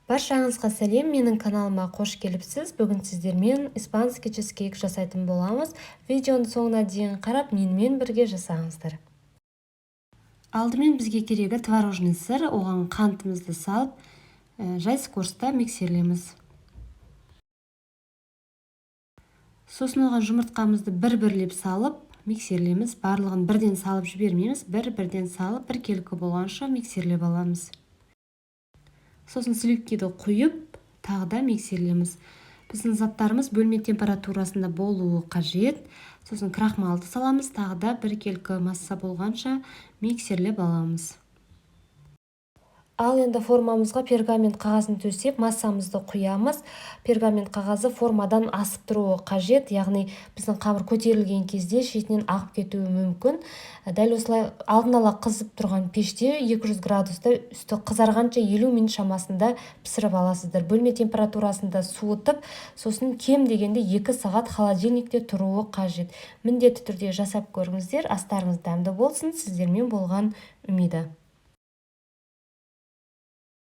Баршаңызға сәлем, менің каналыма қош келіпсіз. Бүгін сіздермен испанский чизкейк жасайтын боламыз. Видеоны соңына дейін қарап, менімен бірге жасаңыздар. Алдымен бізге керегі творожный сыр, оған қантымызды салып, жай скоростьта миксерлейміз. Сосын оған жұмыртқамызды бір-бірлеп салып, миксерлейміз. Барлығын бірден салып жібермейміз, бір-бірден салып, біркелкі болғанша миксерлеп аламыз. Сосын сливкиді құйып, тағы да миксерлейміз. Біздің заттарымыз бөлме температурасында болуы қажет. Сосын крахмалды саламыз, тағы да біркелкі масса болғанша миксерлеп аламыз. Ал енді формамызға пергамент қағазын төсеп, массамызды құямыз. Пергамент қағазы формадан асып тұруы қажет, яғни біздің қамыр көтерілген кезде шетінен ағып кетуі мүмкін. Дәл осылай алдын ала қызып тұрған пеште 200 градуста үсті қызарғанша 50 минут шамасында пісіріп аласыздар. Бөлме температурасында суытып, сосын кем дегенде 2 сағат холодильникте тұруы қажет. Міндетті түрде жасап көріңіздер. Астарыңыз дәмді болсын. Сіздермен болған Үмида.